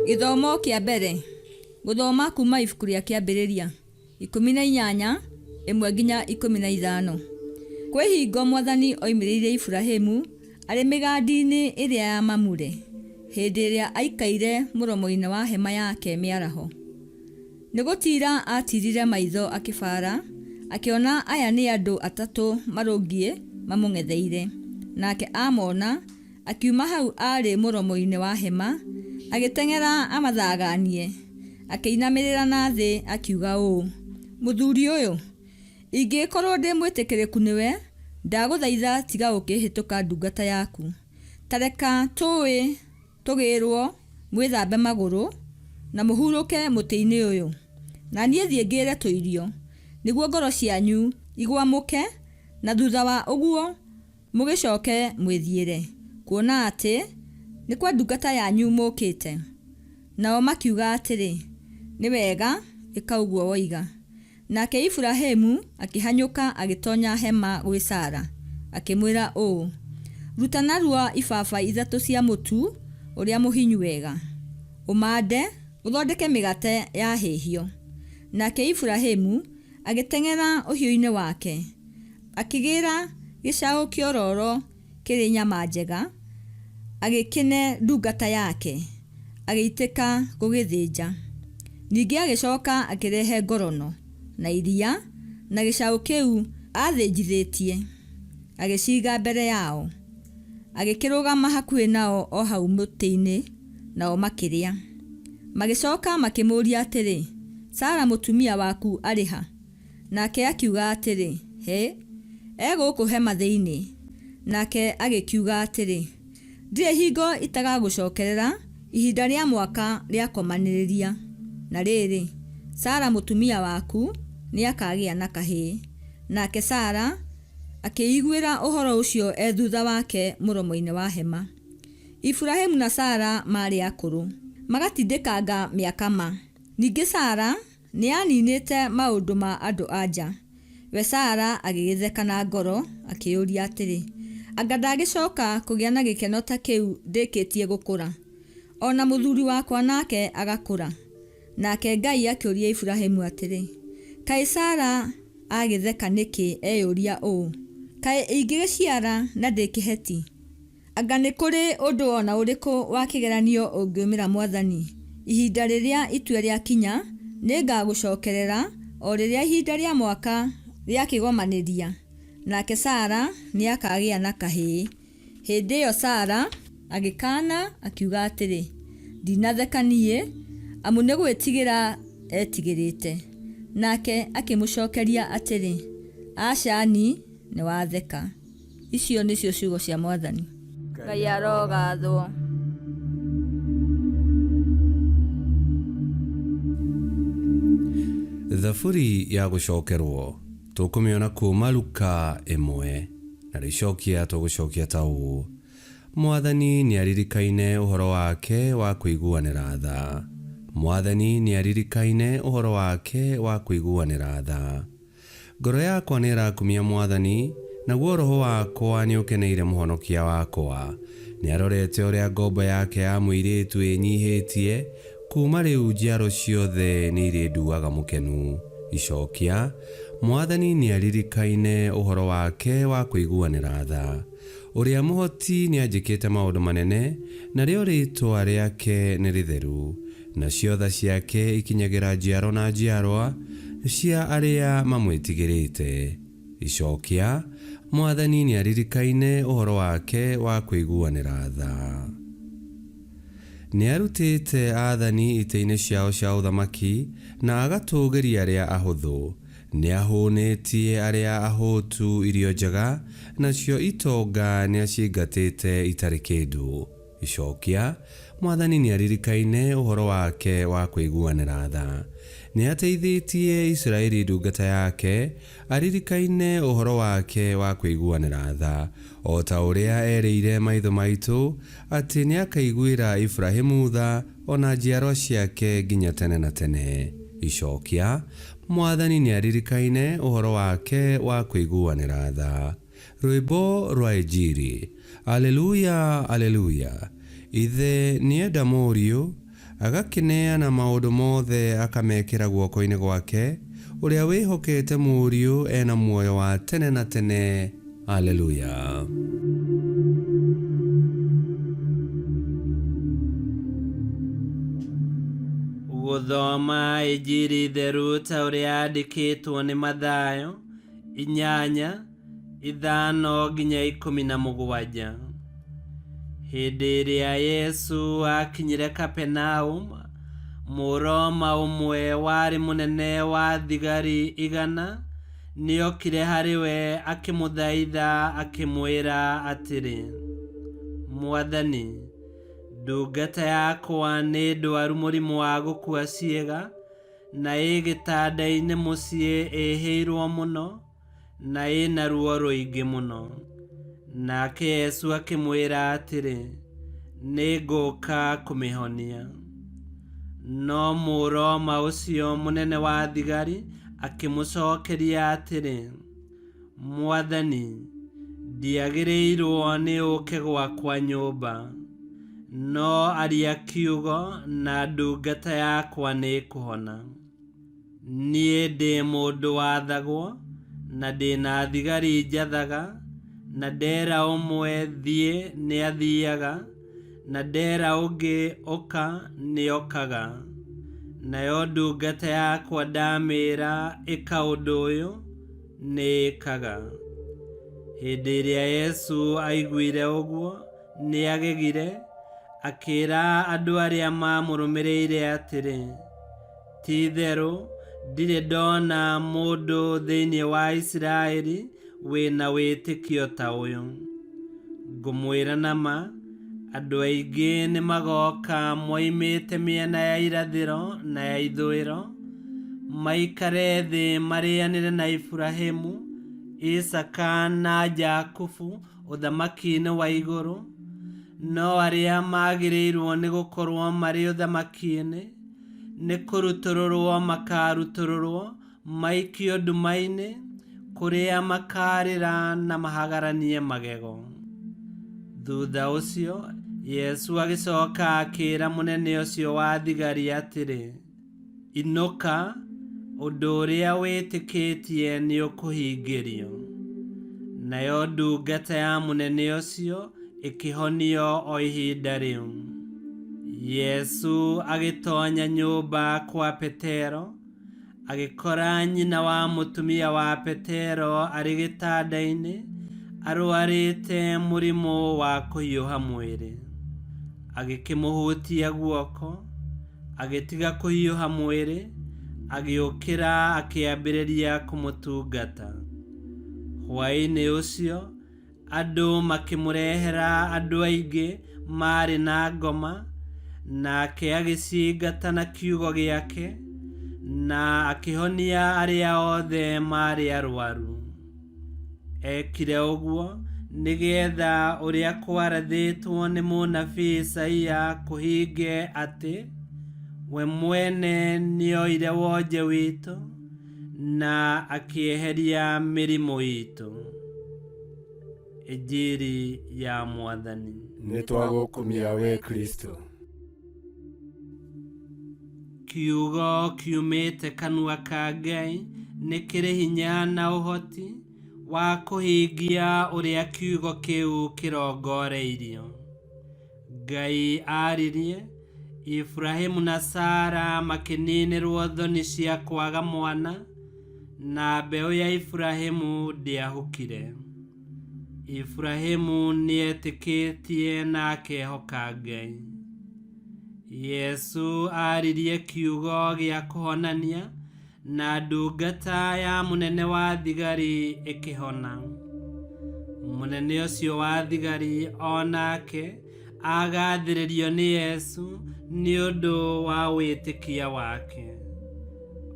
Gĩthomo kĩa mbere. Gũthoma kuma ibuku rĩa Kĩambĩrĩria 18:1-15. Kwĩ hingo Mwathani oimĩrĩire Iburahimu arĩ mĩgandi-inĩ ĩrĩa ya Mamure, hĩndĩ ĩrĩa aikaire mũromo-inĩ wa hema yake mĩaraho. Nĩ gũtiira aatiirire maitho akĩbaara, akĩona aya nĩ andũ atatũ marũngiĩ mamũng'etheire. Nake aamona, akiuma hau aarĩ mũromo-inĩ wa hema, agĩteng'era amathagaanie, akĩinamĩrĩra na thĩ akiuga ũũ, Mũthuri ũyũ, ingĩgĩkorũo ndĩ mwĩtĩkĩrĩku nĩwe, ndagũthaitha tiga gũkĩhĩtũka ndungata yaku. Ta reka tũũĩ tũgĩrwo mwĩthambe magũrũ, na mũhurũke mũtĩ-inĩ ũyũ, na niĩ thiĩ ngĩre tũirio, nĩguo ngoro cianyu igwamũke, na thutha wa ũguo mũgĩcoke mwĩthiĩre, kuona atĩ nĩ kwa ndungata yanyu mũũkĩte. Nao makiuga atĩrĩ, Nĩ wega, ĩka ũguo woiga. Nake Iburahimu akĩhanyũka agĩtonya hema gwĩ Sara, akĩmwĩra ũũ, Ruta narua ibaba ithatũ cia mũtu ũrĩa mũhinyu wega, ũmande, ũthondeke mĩgate yahĩhio. Nake Iburahimu agĩteng'era ũhiũ-inĩ wake, akĩgĩra gĩcaũ kĩororo kĩrĩ nyama njega, agĩkĩne ndungata yake, agĩitĩka gũgĩthĩnja. Ningĩ agĩcoka akĩrehe ngorono, na iria, na gĩcaũ kĩu aathĩnjithĩtie, agĩciiga mbere yao. Agĩkĩrũgama hakuhĩ nao o hau mũtĩ-inĩ, nao makĩrĩa. Magĩcoka makĩmũũria atĩrĩ, Sara mũtumia waku arĩ ha? Nake akiuga atĩrĩ, Hĩ, e gũkũ hema thĩinĩ. Nake agĩkiuga atĩrĩ, Ndirĩ hingo itagagũcokerera ihinda rĩa mwaka rĩakomanĩrĩria, na rĩrĩ, Sara mũtumia waku nĩakagĩa na kahĩĩ. Nake Sara akĩĩiguĩra ũhoro ũcio e thutha wake mũromo-inĩ wa hema. Iburahimu na Sara maarĩ akũrũ, magatindĩkanga mĩaka ma. Ningĩ Sara Nĩaniinĩte maũndũ ma andũ-a-nja. We Sara agĩgĩtheka na ngoro, akĩĩyũria atĩrĩ, Anga ndagĩcoka kũgĩa na gĩkeno ta kĩu ndĩkĩtie gũkũra, o na mũthuri wakwa nake agakũra? Nake Ngai akĩũria Iburahimu atĩrĩ, Kaĩ Sara aagĩtheka nĩkĩ eyũria ũũ, 'Kaĩ ingĩgĩciara na ndĩ kĩheti? Anga nĩ kũrĩ ũndũ o na ũrĩkũ wa kĩgeranio ũngiumĩra Mwathani? Ihinda rĩrĩa itue rĩakinya, nĩngagũcokerera, o rĩrĩa ihinda rĩa mwaka rĩakĩgomanĩria, nake Sara nĩakagĩa na kahĩĩ. Hĩndĩ ĩyo Sara agĩkaana, akiuga atĩrĩ, Ndinatheka niĩ, amu nĩ gwĩtigĩra etigĩrĩte. Nake akĩmũcokeria atĩrĩ, Aca-ni, nĩwatheka. Icio nĩcio ciugo cia Mwathani. Ngai arogathwo. Thaburi ya gũcokerwo tũkũmĩona kuuma Luka ĩmwe, na rĩcokia tũgũcokia ta ũũ: Mwathani nĩaririkaine ũhoro wake wa kũiguanĩra tha. Mwathani nĩaririkaine ũhoro wake wa kũiguanĩra tha. Ngoro yakwa nĩĩrakumia Mwathani, naguo roho wakwa nĩũkeneire Mũhonokia wakwa. Nĩarorete ũrĩa ngombo yake ya mũirĩtu ĩĩnyiihĩtie, kuuma rĩu njiaro ciothe nĩirĩnduaga mũkenu. Icokia, Mwathani nĩaririkaine ũhoro wake wa kũiguanĩra tha. Ũrĩa Mũhoti nĩanjĩkĩte maũndũ manene, narĩo rĩĩtwa rĩake nĩ rĩtheru. Nacio tha ciake ikinyagĩra njiaro na njiarwa cia arĩa mamwĩtigĩrĩte. Icokia, Mwathani nĩaririkaine ũhoro wake wa kũiguanĩra tha. Nĩarutĩte aathani itĩ-inĩ ciao cia ũthamaki, na agatũũgĩria arĩa ahũthũ. Nĩahũũnĩtie arĩa ahũtu irio njega, nacio itonga nĩacingatĩte itarĩ kĩndũ. Icokia, Mwathani nĩaririkaine ũhoro wake wa kũiguanĩra tha. Nĩateithĩtie Isiraeli ndungata yake, aririkaine ũhoro wake wa kũiguanĩra tha, o ta ũrĩa erĩire maithe maitũ, atĩ nĩakaiguĩra Iburahĩmu tha o na njiarwa ciake nginya tene na tene. Icokia, Mwathani nĩaririkaine ũhoro wake wa kũiguanĩra tha. Rwĩmbo rwa Injiri. Aleluya, Aleluya. Ithe nĩenda Mũriũ, Agakĩneana maũndũ mothe akamekĩra guoko-inĩ gwake, ũrĩa wĩhokete Mũriũ ena muoyo wa tene na tene. Haleluya. Gũthoma Injiri theru ta ũrĩa yandĩkĩtwo nĩ Mathayo 8, 5-17. Hĩndĩ ĩrĩa Yesu aakinyire Kapenaum, Mũroma ũmwe warĩ mũnene wa thigari 100 nĩokire harĩ we akĩmũthaitha akĩmwĩra atĩrĩ, Mwathani, ndungata yakwa nĩ ndwaru mũrimũ wa gũkua ciĩga, na ĩ gĩtanda-inĩ mũciĩ ĩhĩirwo mũno, na ĩ na ruo rũingĩ mũno. Nake Yesu akĩmwĩra atĩrĩ, Nĩngũka kũmĩhonia. No Mũroma ũcio mũnene wa thigari akĩmũcokeria atĩrĩ, Mwathani, ndiagĩrĩirwo nĩ ũke gwakwa nyũmba, no aria kiugo na ndungata yakwa nĩĩkũhona. Niĩ ndĩ mũndũ wathagwo, na ndĩ na thigari njathaga, na ndera ũmwe thiĩ nĩathiaga, na ndera ũngĩ ũka nĩokaga. Nayo ndungata yakwa ndamĩĩra ĩka ũndũ ũyũ, nĩĩkaga. Hĩndĩ ĩrĩa Yesu aiguire ũguo, nĩagegire, akĩĩra andũ arĩa maamũrũmĩrĩire atĩrĩ, Ti-itherũ ndirĩ ndona mũndũ thĩinĩ wa Isiraeli wĩ na wĩtĩkio ta ũyũ. Ngũmwĩra na ma, andũ aingĩ nĩmagoka moimĩte mĩena ya irathĩro na ya ithũĩro, maikare thĩ marĩanĩre na Iburahĩmu, Isaaka na Jakubu ũthamaki-inĩ wa igũrũ, no arĩa magĩrĩirwo nĩ gũkorwo marĩ ũthamaki-inĩ, nĩ kũrutũrũrwo makarutũrũrwo maikio nduma-inĩ, kũrĩa makarĩra na mahagaranie magego. Thutha ũcio Yesu agĩcoka akĩĩra mũnene ũcio wa thigari atĩrĩ, Inũka, ũndũ ũrĩa wĩtĩkĩtie nĩũkũhingĩrio. Nayo ndungata ya mũnene ũcio ĩkĩhonio o ihinda rĩu. Yesu agĩtonya nyũmba kwa Petero, agĩkora nyina wa mũtumia wa Petero arĩ gĩtanda-inĩ arũarĩte mũrimũ wa kũhiũha mwĩrĩ. Agĩkĩmũhutia guoko, agĩtiga kũhiũha mwĩrĩ, agĩũkĩra akĩambĩrĩria kũmũtungata. Hwaĩ-inĩ ũcio andũ makĩmũrehera andũ aingĩ maarĩ na ngoma, nake agĩcingata na kiugo gĩake, na akĩhonia arĩa othe maarĩ arwaru. Ekire ũguo nĩgeetha ũrĩa kwarathĩtwo nĩ mũnabii Isaia kũhinge atĩ, We mwene nĩoire wonje witũ, na akĩeheria mĩrimũ itũ. Injiri ya Mwathani. Nĩtwagũkumia we Kristo. Kiugo kiumĩte kanua ka Ngai nĩ kĩrĩ hinya na ũhoti wa kũhingia ũrĩa kiugo kĩu kĩrongoreirio. Ngai aaririe, Iburahĩmu na Sara makĩniinĩrwo thoni cia kwaga mwana, na mbeũ ya Iburahĩmu ndĩahukire. Iburahĩmu nĩetĩkĩtie na akehoka Ngai. Yesu aaririe kiugo gĩa kũhonania na ndungata ya mũnene wa thigari ĩkĩhona. Mũnene ũcio wa thigari o nake agathĩrĩrio nĩ Yesu nĩ ũndũ wa wĩtĩkia wake.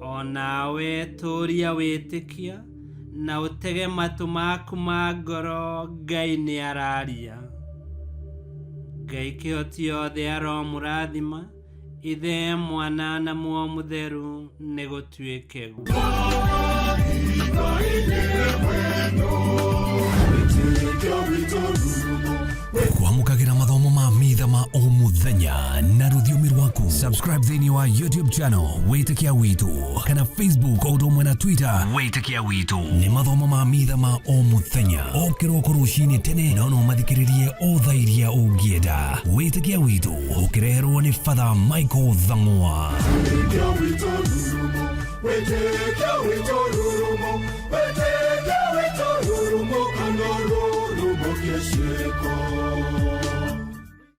O nawe tũũria wĩtĩkia na ũtege matũ maku ma ngoro Ngai nĩ araria. Ngai kĩhoti yothe aromũrathima, Ithe, Mwana na Muoyo Mũtheru, nĩ gũtuĩke guo. Kwamũkagĩra mathomo ma mitha ma o mũthenya na rũthiomi rwaku. Subscribe thĩinĩ wa YouTube channel Wĩtĩkia Witũ kana Facebook o ũndũ ũmwe na Twitter Wĩtĩkia Witũ. Nĩ mathomo ma mitha ma o mũthenya o kĩroko rũcinĩ tene no no mathikĩrĩrie o thaa iria ũngĩenda. Wĩtĩkia Witũ ũkĩreherwo nĩ Father Michael Thang'wa. Wĩtĩkia witũ rurumo, wĩtĩkia witũ rurumo, wĩtĩkia witũ rurumo, kana rurumo kĩciĩko.